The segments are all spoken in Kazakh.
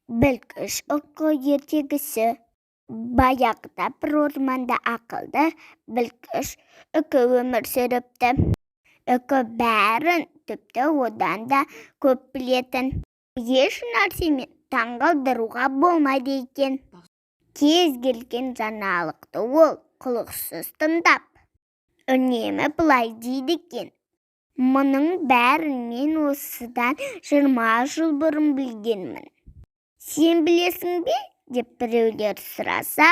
Білгіш үкі ертегісі. Баяғыда бір орманда ақылды, білгіш үкі өмір сүріпті. Үкі бәрін, тіпті одан да көп білетін. Еш нәрсемен таңғалдыруға болмайды екен. Кез келген жаңалықты ол құлықсыз тыңдап, үнемі былай дейді екен: «Мұның бәрін мен осыдан 20 жыл бұрын білгенмін. Сен білесің бе?» – деп біреулер сұраса,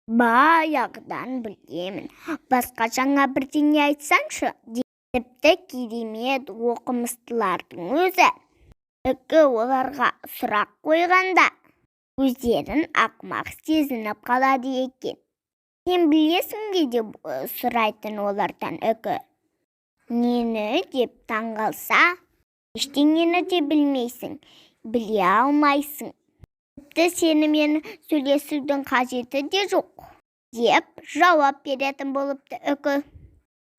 «Баяғыдан білемін, басқа жаңа бірдеңе айтсаңшы». Тіпті керемет оқымыстылардың өзі үкі оларға сұрақ қойғанда, өздерін ақымақ сезініп қалады екен. «Сен білесің бе?» – деп сұрайтын олардан үкі. «Нені?» – деп таңғалса, «Ештеңені де білмейсің, біле алмайсың. Тіпті сенімен сөйлесудің қажеті де жоқ», – деп жауап беретін болыпты үкі.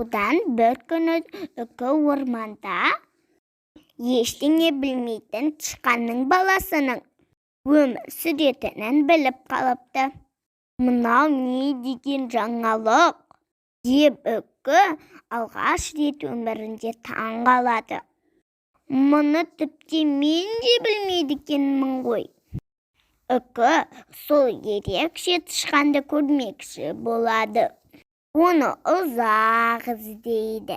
Одан бір күні үкі орманда ештеңе білмейтін тышқанның баласының өмір сүретінін біліп қалыпты. «Мынау не деген жаңалық?» – деп үкі алғаш рет өмірінде таң қалады. «Мұны тіпті мен де білмейді екенмін ғой». Үкі сол ерекше тышқанды көрмекші болады. Оны ұзақ іздейді.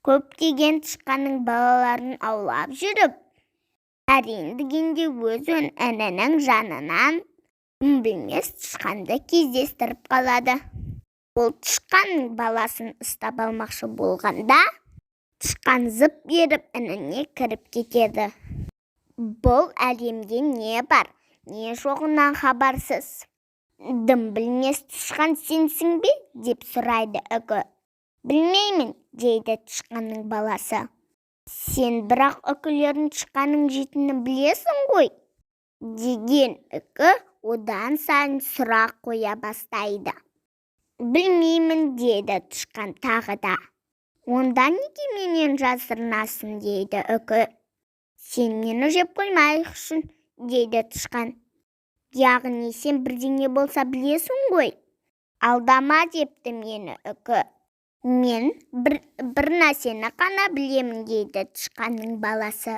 Көптеген тышқанның балаларын аулап жүріп, әрең дегенде өз інінің жанынан дым білмес тышқанды кездестіріп қалады. Ол тышқанның баласын ұстап алмақшы болғанда, тышқан зып беріп ініне кіріп кетеді. Бұл әлемде не бар, не жоғынан хабарсыз, дым білмес тышқан сенсің бе? – деп сұрайды үкі. «Білмеймін», – дейді тышқанның баласы. «Сен бірақ үкілердің тышқанның жейтінін білесің ғой», – деген үкі одан сайын сұрақ қоя бастайды. «Білмеймін», – деді тышқан тағы да. «Онда неге менен жасырынасың?» – дейді үкі. «Сен мені жеп қоймай үшін», – дейді тышқан. «Яғни сен бірдеңе болса білесің ғой? Алдама», – депті мені үкі. «Мен бір нәрсені ғана білемін», – дейді тышқанның баласы.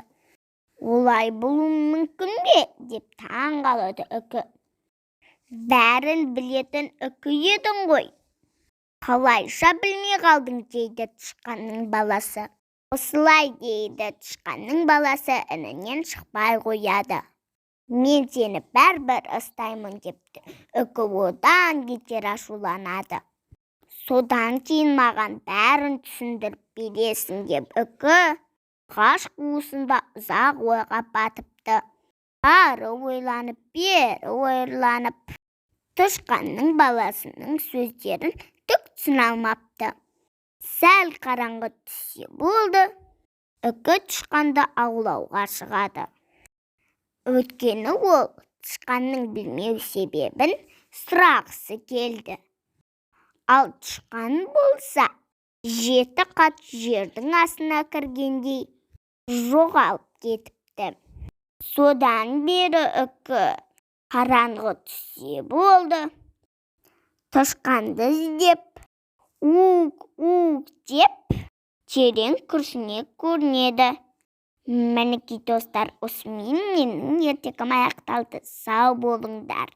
«Олай болуы мүмкін бе?» – деп таң қалады үкі. «Бәрін білетін үкі едің ғой, қалайша білмей қалдың?» – дейді тышқанның баласы. Осылай дейді тышқанның баласы інінен шықпай қояды. «Мен сені бәрібір ұстаймын», – депті үкі одан бетер ашуланады. «Содан кейін маған бәрін түсіндіріп бересің», – деп үкі ағаш қуысында ұзақ ойға батыпты. Ары ойланып, бері ойланып, тышқанның баласының сөздерін түк түсіне алмапты. Сәл қараңғы түссе болды, үкі тышқанды аулауға шығады. Өйткені ол тышқанның білмеу себебін сұрағысы келді. Ал тышқан болса, жеті қат жердің астына кіргендей жоғалып кетіпті. Содан бері үкі қараңғы түссе болды, тышқанды іздеп, «Ук, ук» деп терең күрсіне көрінеді. Мінекей, достар, осымен менің ертегім аяқталды. Сау болыңдар.